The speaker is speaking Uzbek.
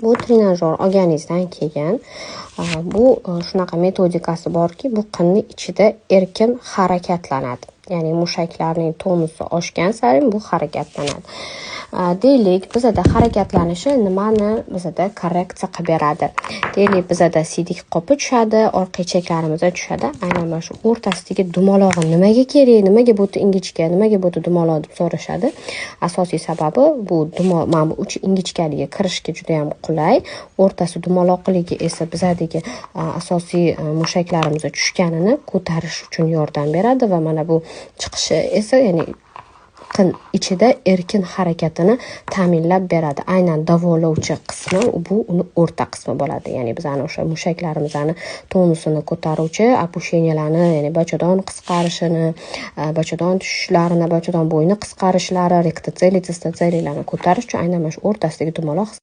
Bu trenajyor olganingizdan keyin bu shunaqa metodikasi borki, bu qinni ichida erkin harakatlanadi. Ya'ni mushaklarning tonusi oshgan sari bu harakatlanadi. Deylik, bizada harakatlanishi nimani bizada korreksiya qilib beradi? Deylik, bizada siydik qopi tushadi, orqa ichaklarimizda tushadi. Aynan mana shu o'rtasidagi dumalog'i nimaga kerak, nimaga bu yerda ingichka, nimaga bu yerda dumaloq deb so'rashadi. Asosiy sababi bu mana bu uchi ingichkaligi kirishga juda ham qulay. O'rtasi dumaloqligi esa bizadagi asosiy mushaklarimiz tushganini ko'tarish uchun yordam beradi va mana bu chiqishi esa, ya'ni qin ichida erkin harakatini ta'minlab beradi. Aynan davolovchi qismi bu uni o'rta qismi bo'ladi. Ya'ni bizani o'sha mushaklarimizni tonusini ko'taruvchi опущения larni, ya'ni bachadon qisqarishini, bachadon tushishlarini, bachadon bo'yni qisqarishlari, rektotselli, tsistotsellilarni ko'tarish uchun aynan mana shu o'rtasidagi dumaloq.